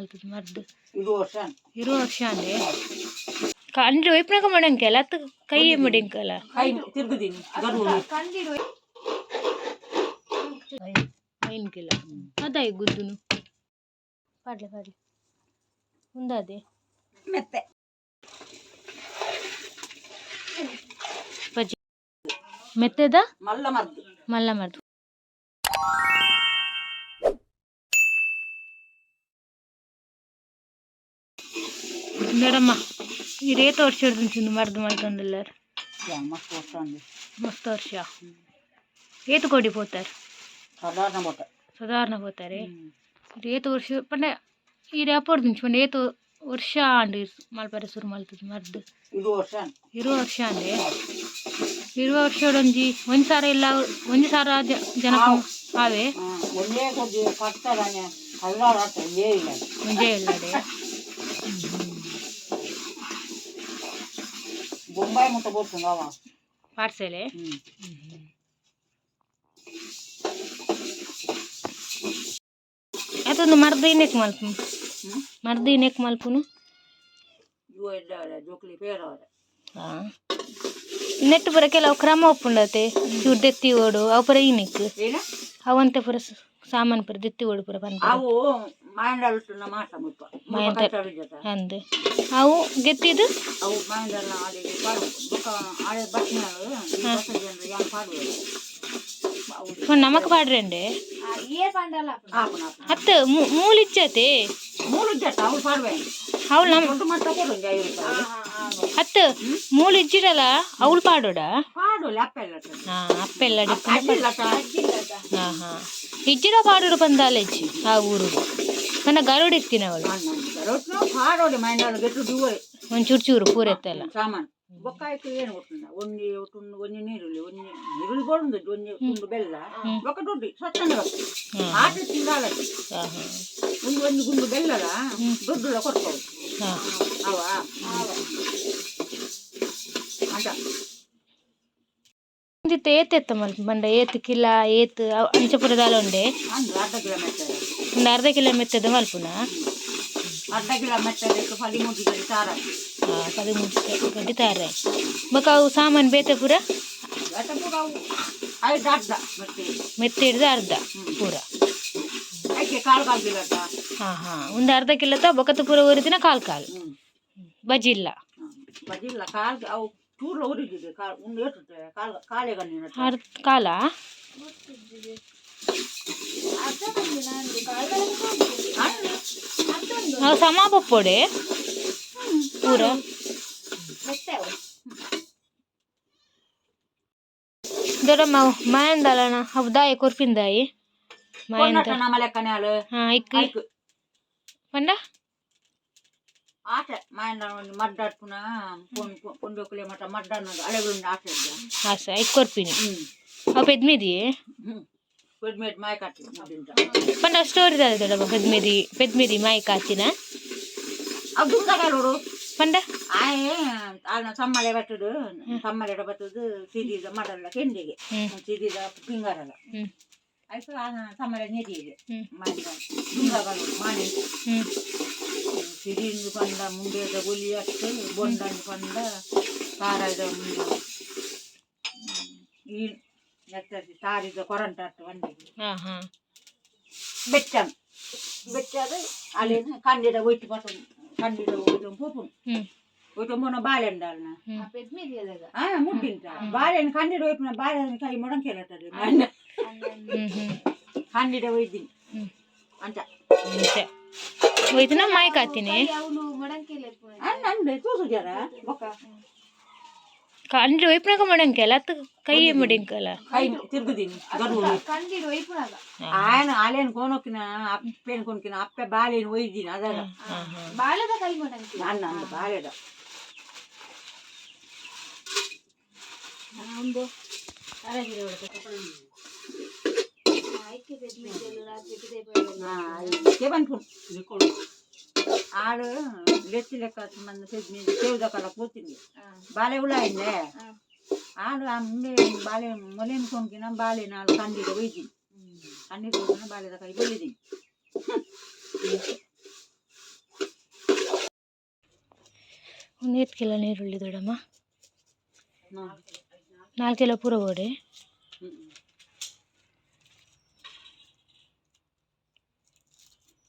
ಮಲ್ತದ ಮರ್ದ್? 20 ವರ್ಷ. 20 ವರ್ಷ ಅಂದೆ. ಕಂಡು ಒಯ್ಪುನಗ ಮಡಂಕೆಲ್ಲ ಅತ್ತ ಕೈ ಮಡಿಂಕಲ್ಲ? ಕೈ ತಿರುಗುದೀನಿ ಗರುಡು. 5 ಕಿಲೋ ಅದಾಯಿ ಗುದ್ದುನು. ಪಾಡ್ಲೆ ಪಾಡ್ಲೆ, ಉಂದಾದೆ. ಮೆತ್ತೆ. ಬಜ್ಜಿ ಮೆತ್ತೆದ. ಮಲ್ಲ ಮದ್ದು. ಮಲ್ಲ ಮರ್ದು. ಮೇಡಮ್ಮ, ಈ ರೇತ ವರ್ಷ ಹಿಡ್ದು ಮರ್ದು ಮಲ್ತೊಂದುಲ್ಲಾರ? ಮಸ್ತ್ ವರ್ಷ ಅಂದೆ. ಮಸ್ತ್ ವರ್ಷ. ಏತು ಕೋಡಿ ಪೋತಾರ? ಸಾಧಾರಣ ಬೋಟ. ಸಾಧಾರಣ ಪೋತಾರೆ. ಏತು ವರ್ಷ ಪಂಡ ಈ ಅಪೋಡ್ದಿಂಚಿ ಪಂಡ ಏತು ವರ್ಷ ಆಂಡ್ ಮಲ್ಪರೆ ಶುರು ಮಲ್ತದ ಮರ್ದು? 20 ವರ್ಷ. 20 ವರ್ಷ ಅಂದೆ. 20 ವರ್ಷಡೊಂಜಿ ಒಂಜಿ ಸಾರ ಇಲ್ಲ, ಒಂಜಿ ಸಾರ ಜನ ಆವೆ. ಒಂದೇ ಸತಿ ಕಟ್ತಾನೆ ಕಲ್ಲಾರ ಒಂದೇ ಇಲ್ಲ. ಒಂಜೇ ಇಲ್ಲಡೆ. ಬೊಂಬಾಯಿ ಮುಟ್ಟ ಬೋಡ್ತಂಗ ಅವ. ಪಾರ್ಸೆಲೆ. ಹ್ಮ್. ಅದೊಂದು ಮರ್ದು ಇನ್ನೆಕ್ ಮಲ್ಪುನು? ಹ್ಮ್. ಮರ್ದು ಇನ್ನೆಕ್ ಮಲ್ಪುನು? ಇವ ಇದ್ದಾರೆ ಜೋಕ್ಲಿ ಪೇರವರೆ. ಹಾ, ನೆಟ್ ಪೂರ ಕೆಲವು ಕ್ರಮ ಉಪ್ಪುಂಡತೆ, ಚೂರು ದೆತ್ತಿ ಓಡು ಅವು ಪೂರ ಇನಿಕ್. ಏನ? ಅವಂತೆ ಪೂರ ಸಾಮಾನು ಪೂರ ದೆತ್ತಿ ಓಡು ಪೂರ ಪನ್ಪುನ. ಅವು ಮಾಯಂಡಲ್ಟುನ ಮಾಸ ಮುಲ್ಪ. ಮಾಯಂಡ. ಅಂದ್ ಅವು ಗೆತ್ತಿದು. ಅವು ಮಾಯಂಡಲ್ನ ಆಡೆಗೆ ಪಾಡು ಬೊಕ್ಕ ಆಡೆ ಬತ್ತಿನಾಳು ಈ ಹೊಸ ಜನರು ಯಾನ್ ಪಾಡುವರು ಅವು. ನಮಕ್ ಪಾಡ್ರಂಡೆ. ಆಪುನ ಆಪುನ. ಅತ್ತ ಮೂಲಿಚ್ಚತೆ. ಮೂರು ಜಟ್ಟ ಅವ್ರು ಪಾಡುವೆ. ಅವಳು ನಮ್ಮ ದೊಡ್ಡ ಮಟ್ಟ ಕೊಡು ಒಂದು 50 ರೂಪಾಯಿ. ಅತ್ತ ಮೂಲು ಇಜ್ಜಿರಲ್ಲ, ಅವಳು ಪಾಡೋಡ. ಪಾಡು ಅಪ್ಪೆಲ್ಲ. ಹಾ, ಅಪ್ಪೆಲ್ಲ. ಅಡ್ಡಿಲ್ಲ. ಹಾ ಹಾ, ಇಜ್ಜಿರ ಪಾಡೋಡು ಬಂದಾಲೇಜಿ ಆ ಊರು ನನ್ನ ಗರುಡ್ ಇತ್ತಿನ ಅವಳು. ರೊಟ್ಟಿನ ಪಾಡೋಡಿ ಮೈಂಡಾಳು ಗೆಟ್ಟು ದುವರೆ. ಒಂದ್ ಚೂರು ಚೂರು ಪೂರ ಎತ್ತಲ್ಲ. ಸಾಮಾನು ಬೊಕ್ಕಾಯ್ತು ಏನು ಕೊಟ್ಟುಂಡ ಒಂಜಿ ತುಂಡು, ಒಂಜಿ ನೀರುಳ್ಳಿ, ಒಂಜಿ ನೀರುಳ್ಳಿ ಬೋಡುಂದು, ಒಂಜಿ ತುಂಡು ಬೆಲ್ಲ, ಬೊಕ್ಕ ದುಡ್ಡು ಸ್ವಚ್ಛಂದ ಆಟ ತಿಂದಾಲ. ಹಾ ಹಾ. ಒಂದು ಒಂಜಿ ಗುಂಡು ಬೆಲ್ಲದ ದುಡ್ಡುಲ ಕೊಡ್ಬೋದು. ಹಾ. ಅವ ಅಂಟ. ಒಂದಿತ್ತ ಏತ್ ಎತ್ತ ಮಲ್ಪ ಬಂಡ ಏತ್ ಕಿಲ ಏತ್ ಅಂಚ ಪೂರ ದಾಲ ಉಂಡೆ? ಅಂದು ಅರ್ಧ ಕಿಲೋ ಮೆತ್ತದ. ಒಂದು ಅರ್ಧ ಕಿಲೋ ಮೆತ್ತದ ಮಲ್ಪುನ? ಅರ್ಧ ಕಿಲೋ ಮೆತ್ತದಕ್ಕೆ 13 ಗಂಟೆ ಸಾರ. ಹಾ, 13 ಗಡ್ಡಿ ತಾರೆ. ಬೊಕ ಅವು ಸಾಮಾನು ಬೇತೆ ಪೂರ? ಬೇತೆ ಪೂರ ಅವು ಐದು ಅರ್ಧ ಮತ್ತೆ. ಮೆತ್ತೆ ಹಿಡ್ದು ಅರ್ಧ ಪೂರ. ಐಕೆ ಕಾಲು ಕಾಲು ಕಿಲೋ. ಹಾ ಹಾ, ಒಂದು ಅರ್ಧ ಕಿಲೋ ತ ಬೊಕತ ಪೂರ ಒರಿದಿನ ಕಾಲ್ ಕಾಲ್. ಹ್ಞೂ. ಬಜ್ಜಿ ಇಲ್ಲ. ಬಜಿಲ್ಲ, ಕಾಲು ಅವು ಚೂರು ಉರಿದಿದೆ ಕಾಲು ಒಂದು ಏಟುತ್ತೆ ಕಾಲು ಕಾಲೇ ಗಣ್ಣಿನ. ಅರ್ಧ ಕಾಲ. ಅವು ಸಮ ಪಪ್ಪೊಡೆ ಪೂರ. ದೊಡ್ಡಮ್ಮ, ಮಾಯಂದಲನ ಅವು ದಾಯ ಕೊರ್ಪಿಂದಾಯಿ ಮಾಯಂದ? ನಮ್ಮ ಲೆಕ್ಕನಾಳು. ಹಾ, ಇಕ್. ಐಕ್. ಪಂಡ? ಆಸೆ ಮಾಯಂದ ಒಂದು ಮಡ್ಡಾಡ್ಪುನ ಕೊಂಡೋಕ್ಲೆ ಮಟ್ಟ ಮಡ್ಡ ಅನ್ನೋದು ಅಳೆಗಳು ಆಸೆ ಇದ್ದ. ಆಸೆ ಐಕ್ ಕೊರ್ಪಿನಿ. ಹ್ಞೂ. ಅವು ಪೆದ್ಮಿದಿ. ಹ್ಞೂ, ಪೆಡ್ಮೇಟ್ ಮಾಯ ಕಟ್ಟಿ ಮುದ್ದಿಂತ. ಪಂಡ ಸ್ಟೋರಿ ದಾದ ದೊಡ್ಡಮ್ಮ, ಪೆದ್ಮಿದಿ ಪೆದ್ಮಿದಿ ಮಾಯಿ ಕಾತಿನ? ಅವು ದುಂದಗಾಲೋಡು. ಪಂಡ? ಆಯೆ ಆನ ಸಮ್ಮಲೆ ಬರ್ತದು, ಸಮ್ಮಲೆ ಬರ್ತದು ಸಿದಿದ ಮಡಲ್ಲ ಕೆಂಡಿಗೆ. ಸಿದಿದ ಪಿಂಗಾರಲ್ಲ. ಆಯ್ತು, ಆನ ಸಮ್ಮಲೆ ನೆದಿಗೆ. ಮಾಯಂದ ದುಂದಗಾಲೋಡು ಮಾನೆ. ಸಿರಿಂದು ಪಂಡ ಮುಂಡೇದ ಗುಲಿ ಅಟ್ಟು ಬೊಂಡಂದು ಪಂಡ ತಾರಾಯ್ದ ಮುಂದೆ ಈ ನೆತ್ತದಿ ತಾರಿದ ಕೊರಂಟ ಅಟ್ಟು వంಡಿಗೆ. ಹಾ ಹಾ. ಬೆಚ್ಚನ್ ಬೆಚ್ಚಾದ ಅಲ್ಲೇನು ಕಂಡಿಡ ಒಯ್ತು ಪಟ್ಟು ಕಂಡಿಡ ಒಯ್ತು ಪೋಪುನು. ಒಯ್ತು ಮೊನ ಬಾಳೆಂಡಲ್ನ. ಆ ಮುಡ್ಡಿಂತ ಬಾಳೆಹಣ್ಣು ಕಂಡಿಡ ಒಯ್ಪುನ ಬಾಳೆಹಣ್ಣು ಕೈ ಮೊಡಂಕೆಲಟ್ಟದು. ಹ್ಮ್ ಹ್ಮ್. ಕಂಡಿಡ ಒಯ್ದಿನಿ. ಅಂಚ. ಅಂಚೆ ಹೋಯ್ತನ ಮಾಯಿ ಕಾತಿನಿ. ಅಣ್ಣ ಅಂದೆ ತೂಸು ಜರ ಬೊಕ್ಕ. ಕಂಡು ಒಯ್ಪುನಗ ಮಡಂಕೆಲ್ಲ ಅತ್ತ ಕೈ ಮಡಿಂಕಲ್ಲ? ಕೈ ತಿರುಗುದೀನಿ ಗರುಡು. ఆయన ಆಲೇನು ಕೋನೊಕ್ಕಿನ ಅಪ್ಪೇನು ಕೊನಕಿನ ಅಪ್ಪೆ ಬಾಳೆಹಣ್ಣು ಒಯ್ದಿನಿ ಅದರ. ಹಾ ಹಾ. ಅಣ್ಣ ಅಂದ ಬಾಳೆದ. ಕೇಬನ್ ಆಡು ಲೆತ್ತಿ ಲೆಕ್ಕ ಮಂದ ಸೇವ್ದಕಲ್ಲ ಕೂತೀನಿ ಬಾಳೆ ಉಲಾಯಿಂದೆ ಆಡು ಆ ಮುಂದೆ ಬಾಳೆ ಮೊಲೇನು ಕೊಂಕಿನ ಬಾಳೆ ನಾಳು ಕಂಡಿಡ ಒಯ್ದೀನಿ, ಕಂಡಿಡ ಹೋಗಿನ ಬಾಳೆದ ಕೈ ಬೊಳಿದೀನಿ. ಒಂದು ಏತ್ ಕಿಲೋ ನೀರುಳ್ಳಿ ದೊಡ್ಡಮ್ಮ? 4 ಕಿಲೋ ಪೂರ ಬೋಡೆ.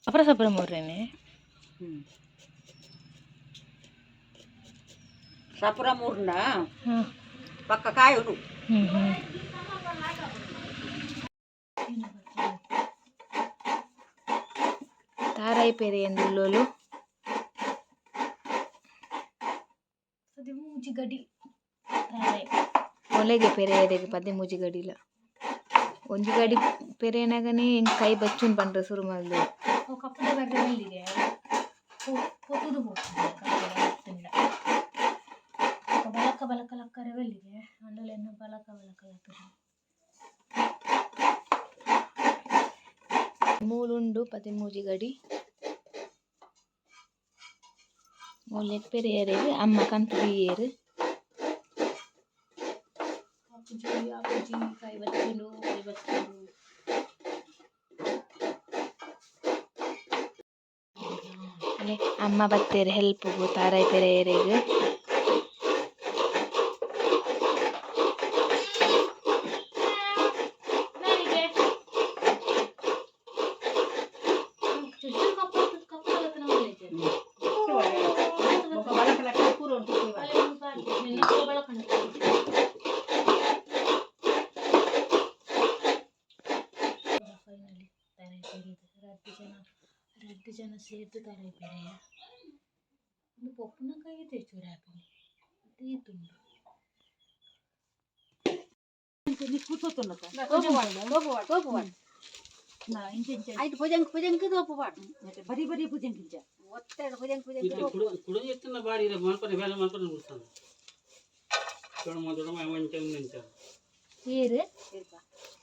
ಅಪ್ರ ಸಪ್ರ ಮೂರೇನೆ. ಸಪುರ ಮೂರ್ನ ಹಾಂ. ಪಕ್ಕ ಕಾಯುಡು. ಹ್ಞೂ ಹ್ಞೂ ತಾರಾಯಿ ಪೆರೆ ಎಂದುಲ್ಲೋಲು. 13 ಗಡಿ ತಾರಾಯಿ. ಒಲೆಗೆ ಪೆರೆಯರೆಗ್ 13 ಗಡಿಲ. ಒಂಜಿ ಗಡಿ ಪೆರೆನಗನೇ ಎಂಕ್ ಕೈ ಬಚ್ಚುನ್ ಪಂಡ್ರೆ ಸುರು ಮಲ್ದೆ. ಅವು ಕಪ್ಪದ ಬರ್ರೆ ಬಲ್ಲಿಗೆ ಪೊತ್ತುದು ಪೋತುಂಡು ಕಪ್ಪದ ಬತ್ತುಂಡ. ಬಲಕ ಬಲಕ ಲಕ್ಕರೆ ಬಲ್ಲಿಗೆ ಅಂಡಲೆನ್ನ ಬಲಕ ಬಲಕ ಲಕ್ಕರೆ. ಮೂಲುಂಡು 13 ಗಡಿ. ಮೂಲೆಗ್ ಪೆರೆಯರೆಗ್ ಅಮ್ಮ ಕಂತ್ ದೀಯೆರ್. ಅಪ್ಪುಜಿ ಅಪ್ಪುಜಿ ಕೈ ಬಚ್ಚುಂಡು ಕೈ ಬಚ್ಚುಂಡು. ಅಲೆ ಅಮ್ಮ ಬತ್ತೆರ್ ಹೆಲ್ಪುಗು ತಾರಾಯಿ ಪೆರೆಯರೆಗ್. ಬಲಕ ಲಕ್ಕ ಪೂರ ಉಂಟು. ಫೈನಲಿ ತಾರಾಯಿ ಪೆರಿದು ರಡ್ಡ್ ಜನ ರಡ್ಡ್ ಜನ ಸೇರ್ದು ತಾರಾಯಿ ಪೆರೆಯ. ಒಂದು ಪೊಪ್ಪುನ ಕೈ ಚೂರು ಆಪಿನಿ ತೀತುಂಡು. ಬರಿ ಬರಿ ಪೂಜೆ. ಕುಡ ಎತ್ತುನ ಬಾರಿ ಮಲ್ಪನೆ ಬೇಲೆ ಮಲ್ಪನೆ ಮುಡ್ತಾನೆ ದೊಡ್ಡ ದೊಡ್ಡ ಮಂಚ ಮಂಚ. ಏರು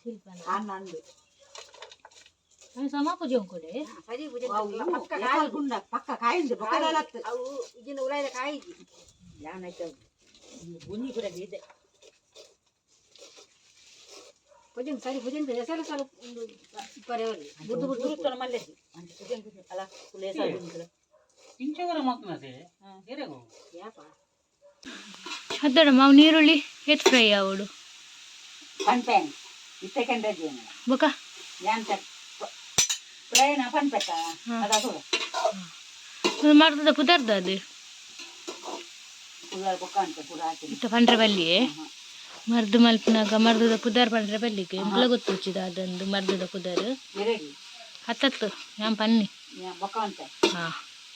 ಶಿಲ್ಪ. ಆನಂದ್. ಸಮ ಪೂಜೆ ಕೊಡೆ. ಪಕ್ಕ ಕಾಯಿ ಗುಂಡ ಪಕ್ಕ ಕಾಯಿಂದು ಬೊಕ್ಕದಾಲತ್ತು ಅವು ಇಜಿನ ಉಲಾಯ್ದ ಕಾಯಿ ಯಾನೈತೆ ಗುಂಜಿ ಕೂಡ ಇದೆ. ಬುಡ್ಡು ಬುಡ್ಡು ಮಲ್ಲೆಜಿ ಅಲ್ಲ ಕುಲೇಸ. ಇಂಚವರ ಮಾತನಾಸೆ ಏರೆಗೋ. ಅದ್ದಡ ಮಾವು ನೀರುಳ್ಳಿ ಏತ್ ಫ್ರೈ ಆವಡು? ಪನ್ಪೇನ್ ಇತ್ತೆ ಕೆಂಡಜ್ಜಿ. ಬೊಕ? ಯಾಂತ ಪ್ರಯಾಣ ಪನ್ಪೆತ್ತ ಅದ ಸುಳ್ಳು. ಮರ್ದದ ಪುದರ್ದ ಅದು? ಪುದರ್ ಬೊಕ್ಕ ಅಂತ ಪೂರ ಹಾಕಿ. ಇತ್ತ ಪಂಡ್ರೆ ಬಲ್ಲಿಯೇ ಮರ್ದು ಮಲ್ಪನಾಗ ಮರ್ದದ ಪುದರ್ ಪಂಡ್ರೆ ಬಲ್ಲಿಗೆ ಎಂಕ್ಲ ಗೊತ್ತುಚ್ಚಿದ ಅದೊಂದು ಮರ್ದದ ಪುದರ್. ಎರೆಗಿ? ಹತ್ತತ್ತು ಯಾನ್ ಪನ್ನಿ. ಬೊಕ್ಕ ಅಂತ. ಹಾ.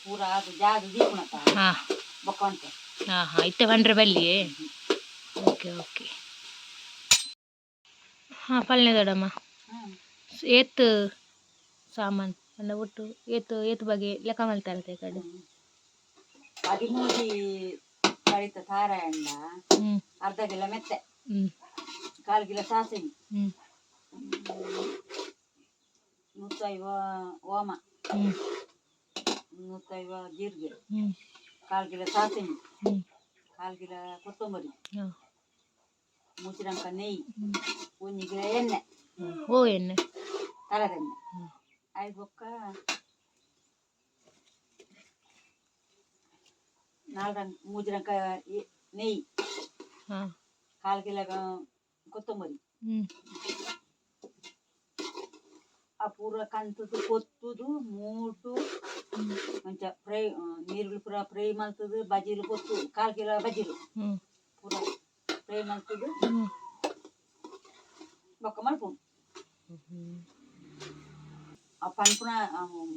ಪೂರ ಅದು ಜಾದು ದೀಪುಣತ. ಹಾ. ಬೊಕ್ಕ ಅಂತ. ಹಾ ಹಾ ಇತ್ತೆ ಪಂಡ್ರೆ ಬಲ್ಲಿಯೇ. Okay okay. ಹಾಂ ಪಲ್ನೆ ದೊಡ್ಡಮ್ಮ, ಏತ್ ಸಾಮಾನ್ ಪಂಡ ಒಟ್ಟು ಏತ್ ಏತ್ ಬಗೆ ಲೆಕ್ಕ ಮಲ್ತಾರತೆ ಕಡೆ? 13 ಕಡಿತ ತಾರಾಯಣ್ಣ. ಹ್ಞೂ. ಅರ್ಧ ಕಿಲೋ ಮೆತ್ತೆ. ಹ್ಞೂ. ಕಾಲು ಕಿಲೋ ಸಾಸಿವೆ. ಹ್ಞೂ. 150 ಓಮ. ಹ್ಞೂ. 150 ಜೀರಿಗೆ. ಹ್ಞೂ. ಕಾಲು ಕಿಲೋ ಸಾಸಿವೆ. ಹ್ಞೂ. ಕಾಲು ಕಿಲೋ ಕೊತ್ತಂಬರಿ. ಹಾಂ. ಮುಚ್ಚಿರಂಕ ನೆಯ್ಯಿ. ಹ್ಞೂ. ಒಂಜಿ ಕಿಲೋ ಎಣ್ಣೆ. ಓ ಎಣ್ಣೆ? ತಲೆದೆಣ್ಣೆ. ಹ್ಞೂ. ಆಯ್ ಬೊಕ್ಕ ನಾಲ್ಕು ಮೂಜಿರಂಕ ನೆಯ್ಯಿ. ಹಾಂ. ಕಾಲು ಕಿಲೋ ಕೊತ್ತಂಬರಿ. ಹ್ಞೂ. ಆ ಪೂರ ಕಂತದ್ದು ಕೊತ್ತುದು ಮೂಟು ಮಂಚ ಫ್ರೈ ನೀರುಳ್ಳಿ ಪೂರ ಫ್ರೈ ಮಲ್ತದು ಬಜಿಲು ಕೊತ್ತು ಕಾಲು ಕಿಲೋ ಬಜಿಲು. ಹ್ಞೂ. ಪೂರ ಫ್ರೈ ಮಲ್ತದು. ಹ್ಞೂ. ಬೊಕ್ಕ ಮಲ್ಪುಂಡು ಆ ಪನ್ಪುನ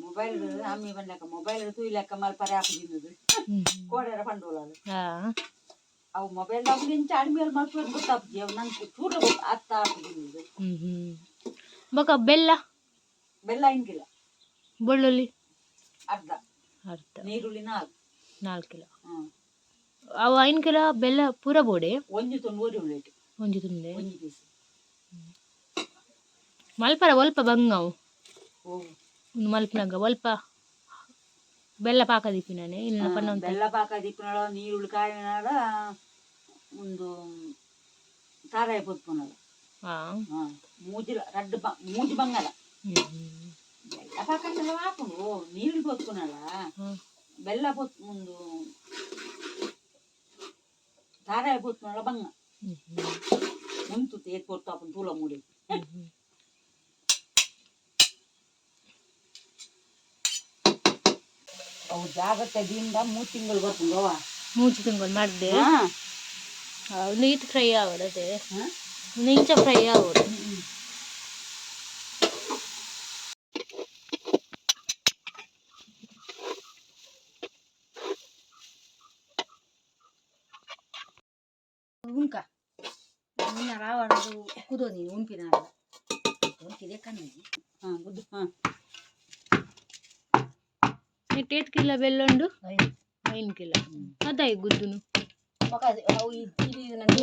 ಮೊಬೈಲ್ ಅಮ್ಮಿ ಬಂದಕ ಮೊಬೈಲ್ ತೂಯ್ಲೆಕ್ಕ ಮಲ್ಪರೆ ಆಪುಜಿಂದದು. ಹ್ಞೂ. ಕೋಡೆರ ಪಂಡೋಲಾಲು. ಹಾಂ. ಅವು ಮೊಬೈಲ್ ಇಂಚ ಅಡ್ಮೇಲೆ ಮಲ್ಪುವುದು ಗೊತ್ತಾಪುಜಿ ಅವು ನಂಗೆ ಚೂರು ಗೊತ್ತ ಅತ್ತ ಆಪುಜಿಂದದು. ಹ್ಞೂ ಹ್ಞೂ ಬೊಕ ಬೆಲ್ಲ? ಬೆಲ್ಲ 5 ಕಿಲೋ. ಬೆಳ್ಳುಳ್ಳಿ? ಅರ್ಧ. ಅರ್ಧ. ನೀರುಳ್ಳಿ 4. 4 ಕಿಲೋ. ಹ್ಞೂ. ಅವು 5 ಕಿಲೋ ಬೆಲ್ಲ ಪೂರ ಬೋಡೆ? ಒಂಜಿ ತುಂಡು ಒರಿ ಉಳ್ಳೇಟು. ಒಂಜಿ ತುಂಡೆ? ಒಂಜಿ ಪೀಸ್. ಮಲ್ಪರ ಒಲ್ಪ ಬಂಗವು. ಓ. ಒಂದು ಮಲ್ಪನಾಗ ಒಲ್ಪ ಬೆಲ್ಲ ಪಾಕ ದೀಪಿನಾನೆ ಇನ್ನು ಪನ್ನೊಂದು. ಬೆಲ್ಲ ಪಾಕ ದಿಪ್ಪುನಳ ನೀರುಳ್ಳಿ ಕಾಯಿನಾಳ ಒಂದು ತಾರಾಯಿ ಪೊತ್ಪುನಳ. ಹಾಂ. ಹಾಂ ಮೂಜಿಲ ರಡ್ಡು ಬ ಮೂಜಿ ಬಂಗಾರ. ಹ್ಞೂ. ಬೆಲ್ಲ ಪಾಕ ಅಂದಲ ಆಪುಂಡು ನೀರುಳ್ಳಿ ಪೊತ್ಪುನಳ. ಹಾಂ. ಬೆಲ್ಲ ಪೊತ್ ಒಂದು ತಾರಾಯಿ ಪೊತ್ತುನಲ ಬಂಗ ಉಂತು ಏತ್ ಪೊರ್ತು ಆಪುಂಡು ತೂಲ ಮೂಡಿ. ಅವು ಜಾಗ್ರತೆ ದಿಂದ 3 ತಿಂಗಳು ಬರ್ಪುಂಡು ಅವ. ಮೂಜಿ ತಿಂಗಳು ಮಾಡಿದೆ. ಹಾ. ನೀಟ್ ಫ್ರೈ ಆವಡ್ ಅದೇ. ಹಾ? ಇಂಚ ಫ್ರೈ ಆವಡ್. ಉಂಕ ನಿನ್ನ ರಾವಣದು ಕುದೋ ನೀನು ಉಂಪಿನ ಉಂಪಿದೆ ಕಣ್ಣಿ ಹಾಂ ಗುದ್ದು ಹಾಂ. ಏತ್ ಕಿಲೋ ಬೆಲ್ಲ ಉಂಡು? 5 ಕಿಲೋ ಅದಾಯಿ ಗುದ್ದುನು.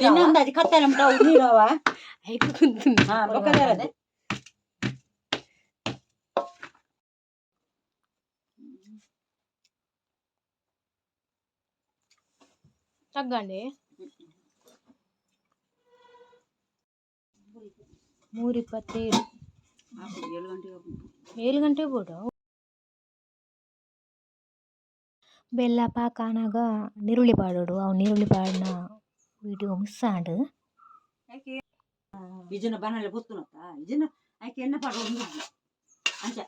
ಇನ್ನೊಂದು ಕತ್ತಲೆ ಉಂಟು ನೀರವ. ಐಕ್ ಗುದ್ದುನು. ಹಾಂ, ಬೊಕ್ಕದಾರದ್ದು. ತಗ್ಗಂಡೆ 3:27. 7 ಗಂಟೆಗೆ. 7 ಗಂಟೆ ಬೋಡು. ಬೆಲ್ಲ ಪಾಕ ಆನಗ ನೀರುಳ್ಳಿ ಪಾಡೋಡು. ಅವು ನೀರುಳ್ಳಿ ಪಾಡಿನ ವೀಡಿಯೋ ಮಿಸ್ ಆಂಡ್. ಇಜನ ಬನಲೆ ಪೊತ್ತುನತ್ತ ಇಜನ ಆಯ್ಕೆ ಎಣ್ಣೆ ಪಾಡ ಒಂದು ಅಂಚ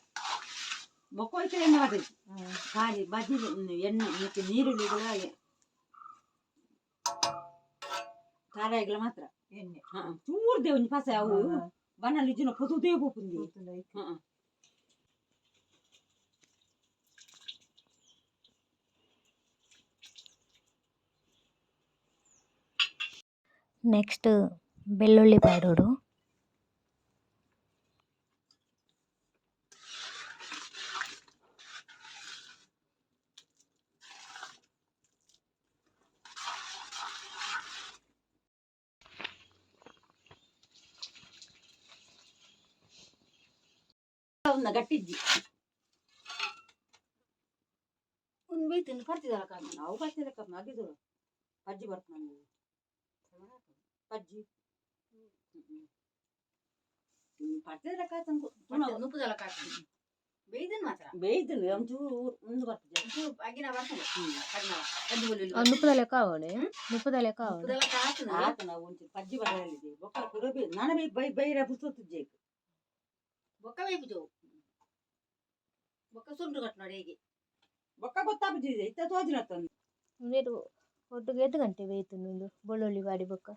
ಬೊಕ್ಕ ಹೋಯ್ತು ಎಣ್ಣೆ ಬರ್ತೈತಿ ಖಾಲಿ ಬಜ್ಜಿ ಎಣ್ಣೆ ಮತ್ತು ನೀರುಳ್ಳಿಗಳ ತಾರಾಯಿಗಳ ಮಾತ್ರ ಎಣ್ಣೆ. ಹಾ, ಚೂರ್ದೆ ಒಂಜಿ ಪಸೆ ಅವು ಬನಲಿ ಇಜನ ಪೊತುದೇ ಪೋಪುಂದಿ. ಹಾ. ನೆಕ್ಸ್ಟ್ ಬೆಳ್ಳುಳ್ಳಿ ಪಾಡೋಡು. ಒಂದು ಗಟ್ಟಿಜ್ಜಿ. ಒಂದು ಬೈತನ್ನು ಪರ್ತಿದಲ್ಲ ಕಾಮ. ನಾವು ಪರ್ತಿದ ಕಮ್ಮ ಆಗಿದ್ರು ಪಜ್ಜಿ ಬರ್ತು ನಮಗೆ ಪಜ್ಜಿ ಪರ್ತಿದ ಕಾತಂಕು. ನುಪ್ಪುದಲ್ಲ ಕಾಕ ಬೇಯ್ದನ್ ಮಾತ್ರ. ಬೇಯ್ದು ಒಂಚೂರು ಒಂದು ಬರ್ತದೆ. ಒಂಚೂರು ಅಗಿನ ಬರ್ತದೆ ಕಡಿಮೆ. ನುಪ್ಪದ ಲೆಕ್ಕ ಆವಡೆ, ನುಪ್ಪದ ಲೆಕ್ಕ ಆವಡೆ. ನುಪ್ಪುದಲ್ಲ ಕಾತನ. ಆತ ನಾವು ಒಂಚೂರು ಪಜ್ಜಿ ಬರಲಿದೆ ಬೊಕ್ಕ ಕುಡಬಿ ನಾನ ಬೈ ಬೈ ಬೈರ ಪುಸ್ತಕ. ಬೊಕ್ಕ ಬೇಯ್ಪುಜವು ಬೊಕ್ಕ ಸುಂಡು ಕಟ್ ನೋಡಿ ಹೇಗೆ. ಬೊಕ್ಕ ಗೊತ್ತಾಪುಜಿದೆ ಇತ್ತ ತೋಜಿನತ್ತೊಂದು. ನೀರು ಒಟ್ಟಿಗೆ ಏತ್ ಗಂಟೆ ಬೇಯ್ತು ಒಂದು ಬೆಳ್ಳುಳ್ಳಿ ಬಾಡಿ ಬೊಕ್ಕ?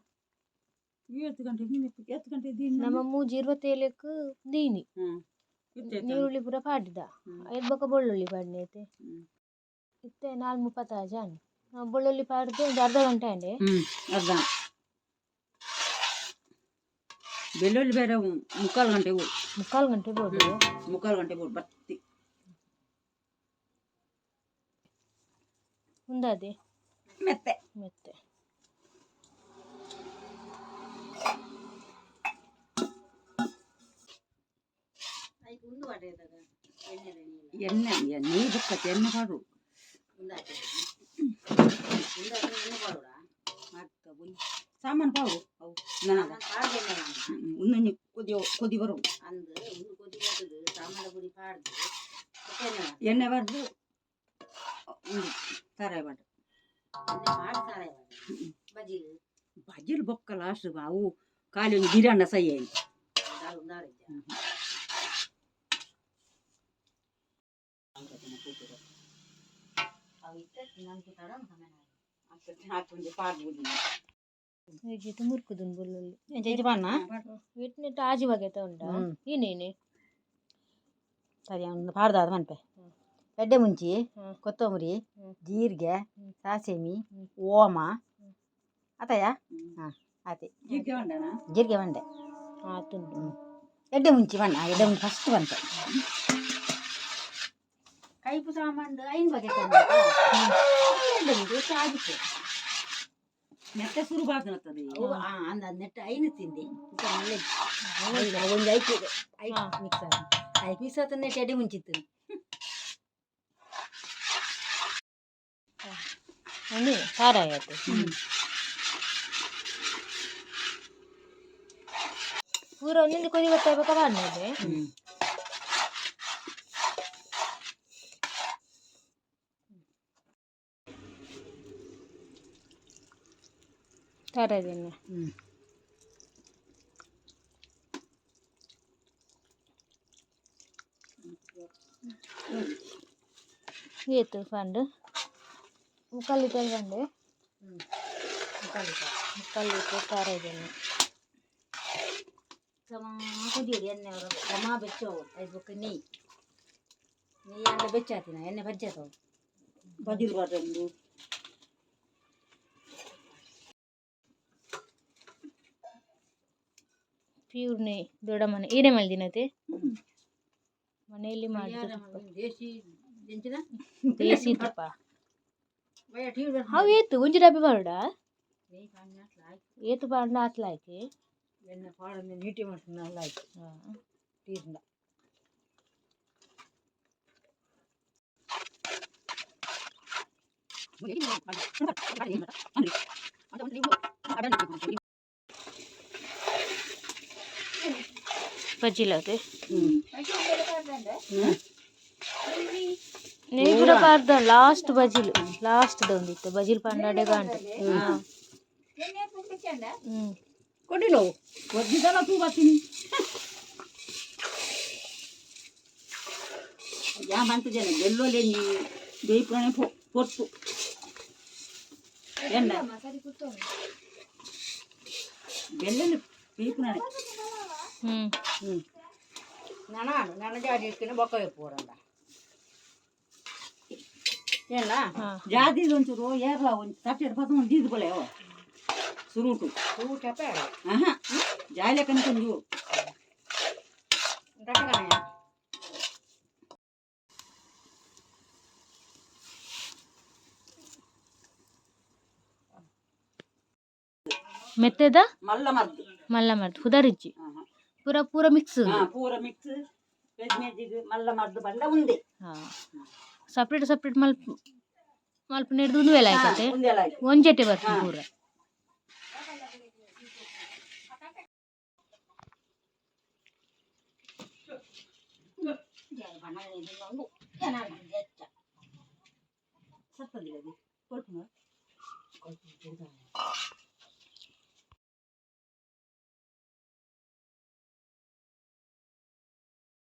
7 ಗಂಟೆ, 7 ಗಂಟೆ. ನಮ್ಮ 3:27ಕ್ಕೆ ದೀನಿ. ನೀರುಳ್ಳಿ ಪೂರ ಪಾಡಿದ ಐದು ಬೊಕ್ಕ ಬೆಳ್ಳುಳ್ಳಿ ಪಾಡಿನ ಐತೆ. ಇತ್ತೆ 4:36 ಆಂಡ್. ನಾವು ಬೆಳ್ಳುಳ್ಳಿ ಪಾಡ್ದು ಒಂದು ಅರ್ಧ ಗಂಟೆ ಆಂಡೆ. ಹ್ಮ್, ಅರ್ಧ ಬೆಳ್ಳುಳ್ಳಿ ಬೇರೆ ಮುಕ್ಕಾಲು ಗಂಟೆ ಊರು. ಮುಕ್ಕಾಲು ಗಂಟೆ ಬೋದು. ಮುಕ್ಕಾಲು ಗಂಟೆ ಊರು ಬತ್ತಿ. ಉಂದಾದೆ. ಮೆತ್ತೆ. ಮೆತ್ತೆ. ಐಕ್ ಉಂದು ಪಾಡ್ದಾಗ ಎಣ್ಣೆ ನೀರು. ಎಣ್ಣೆ ಎಣ್ಣೆ ಬೊಕ್ಕತ್ತೆ ಎಣ್ಣೆ ಪಾಡು. ಉಂದಾಕೆ ಉಂದಾಕೆ ಎಣ್ಣೆ ಪಾಡೋಡ. ಮತ್ತೆ ಸಾಮಾನು ಪಾಡು ಅವು ನನಗ. ಪಾಡ್ದು ಎಣ್ಣೆ ಪಾಡ್ದು. ಒಂದೊಂದು ಕೊದಿ ಕೊದಿ ಬರು. ಅಂದು ಒಂದು ಕೊದಿ ಬರ್ತದೆ ಸಾಮಾನ ಪುಡಿ ಪಾಡ್ದು ಬೊಕ್ಕ ಎಣ್ಣೆ ಪಾಡ್ದು. ಎಣ್ಣೆ ಬಾರ್ದು ಒಂದು ತಾರಾಯಿ ಬಾರ್ದು. ಎಣ್ಣೆ ಪಾಡ್ ಸಾರಾಯಿ ಪಾಡ್ದು ಬಜ್ಜಿ. ಬಜಿಲ್ ಬೊಕ್ಕ ಲಾಸ್ಟ್ ಅವು ಖಾಲಿ ಒಂದು ಬಿರಾಂಡ ಸೈ. ದಾಲ್ ಉಂದಾರಿದ್ದ. ಅವು ಇತ್ತ ನಂಗೆ ತಡ ಸಮಯ. ಒಂಜಿ ಪಾಡ್ಬೋದು. ಇಜ್ಜಿತ್ತು ಮುರ್ಕುದುನ್ ಬೆಳ್ಳುಳ್ಳಿ. ಎಂಚ ಪಾಡ್ನ? ಇಟ್ನೆಟ್ ಆಜಿ ಬಗೆತ ಉಂಡಾ ಏನೇನೆ? ಸರಿ, ಒಂದು ಪಾಡ್ದಾದ ಮನ್ಪೆ ಎಡ್ಡೆ ಮುಂಚಿ, ಕೊತ್ತಂಬರಿ, ಜೀರಿಗೆ, ಸಾಸಿವೆ, ಓಮ ಆತಯ ಹಾಂ ಆತೆ. ಜೀರಿಗೆ ಉಂಡನಾ? ಜೀರಿಗೆ ಬಂಡೆ. ಆತುಂಡು. ಎಡ್ಡೆ ಮುಂಚಿ ಬಣ್ಣ ಎಡ್ಡೆ ಮುಂಚಿ ಫಸ್ಟ್ ಬಂತೆ. ಕೈಪು ಸಾಮಾನು ಐನ್ ಬಗೆ ಎಡ್ಡೆ ಮುಂಚಿ ಆಗಿತ್ತು. ಮೆತ್ತೆ ಶುರು ಬಾರ್ದು. ಅಂದ ನೆಟ್ಟ ಐನು ತಿಂದೆ ಒಂದು ಐಕ್ ಐಕ್ ಮಿಕ್ಸ್ ಆದ ಐಕ್ ಮಿಕ್ಸ್ ಆತ ನೆಟ್ಟ ಎಡೆ ಮುಂಚಿತ್ತು. ಒಂದೇ ಸಾರಾಯಿ ಆತು. ಪೂರ ಒಂದೊಂದು ಕೊದಿ ಬರ್ತಾ ಬೇಕಾ ಬಾಡ್ನದೆ. ತರದೆಣ್ಣೆ. ಏತು ಪಂಡು ಮುಕ್ಕಾಲು ಲೀಟರ್ ಪಂಡೆ. ಮುಕ್ಕಾಲು ಲೀಟರ್ ತಾರದೆಣ್ಣೆ. ಸಮ ಕುದಿಯೋಡು ಎಣ್ಣೆ ಅವರ ಸಮ ಬೆಚ್ಚವು. ಐದು ಬೊಕ್ಕ ನೆಯ್ಯಿ. ನೆಯ್ಯಿ ಅಂಡ ಬೆಚ್ಚ ಆತಿನ ಎಣ್ಣೆ ಬಜ್ಜಾತವು. ಬಜಿಲ್ ಬರ್ತುಂಡು. ಪ್ಯೂರ್ ನೆಯ್ ದೊಡ್ಡ ಮನೆ ಈರೆ ಮಲ್ದಿನತೆ ಮನೆಯಲ್ಲಿ ಮಾಡಿದ ತುಪ್ಪ. ದೇಶಿ ಎಂಚಿನ. ದೇಸಿ ತುಪ್ಪ. ಬಯ್ಯ ಟಿವಿ. ಅವು ಏತು ಒಂಜಿ ಡಬ್ಬಿ ಪಾಡುಡ? ನೆಯ್ಯಿ ಕಾಣ್ಣ ಆಯ್ತು. ಏತು ಪಾಡ್ಂಡ ಆತ್ಲ ಆಯ್ಕೆ. ಎಣ್ಣೆ ಪಾಡೊಂದು ನೀಟಿ ಮಾಡ್ತೀನಿ ಆಯ್ತು ತೀರ್ನ. ಬಜ್ಜಿಲತೆ ನೆಯ್ ಪೂರ ಪಾಡ್ದ ಲಾಸ್ಟ್ ಬಜಿಲ್ ಲಾಸ್ಟ್ ಒಂದಿತ್ತು ಬಜಿಲ್ ಪಂಡಾಡೆ ಗಂಟು. ಹ್ಮ್. ಕೊಡಿಲೋ ಒದ್ದಿದಲ್ಲ ತೂ ಬರ್ತೀನಿ. ಯಾ ಮಂತಜನ ಬೆಲ್ಲೊಲೆ ನೀ ಬೇಯ್ಪುಣೆ ಪೊರ್ತು ಎನ್ನ ಬೆಲ್ಲಲ್ಲಿ ಬೇಯ್ಪುಣೆ. ಹ್ಮ್. ಹ್ಞೂ. ನನ ನನ ಜಾಡಿ ಇಟ್ಕೊಂಡು ಬೊಕ್ಕ ಪೂರಂದ ಏನ. ಹಾ. ಜಾದಿ ಒಂಚೂರು ಏರ್ಲ ಒಂಚು ತಟ್ಟೆ ಪತ್ತ ದೀದ್ ಕೊಲೆ ಅವ ಸುರುಟು. ಊಟ ಬೇಡ. ಆಹಾ ಜಾಯ್ಲೆ ಕನ್ಕೊಂಜು. ರಟಗಣಯ. ಮೆತ್ತೆದ. ಮಲ್ಲ ಮದ್ದು. ಮಲ್ಲ ಮರ್ದು ಹುದಾರಿಜ್ಜಿ. ಆಹಾ. ಪೂರ ಪೂರ ಮಿಕ್ಸ್. ಹಾ, ಪೂರ ಮಿಕ್ಸ್ ವೆಜ್ ಮೆಜ್ಜಿಗ್ ಮಲ್ಲ ಮದ್ದು ಬಲ್ಲ ಉಂದೆ. ಹಾ, ಸಪ್ರೇಟ್ ಸಪ್ರೇಟ್ ಮಲ್ಪ ಮಲ್ಪ ನೆಡ್ದು ಒಂದು ವೇಳೆ ಆಯ್ತತೆ. ಉಂದೆಲ್ಲ ಆಯ್ತು. ಒಂಜೆಟೆ ಬರ್ತದೆ ಪೂರ. ಸತ್ತದಿಲ್ಲ ಅದು ಕೊಲ್ಪುನ.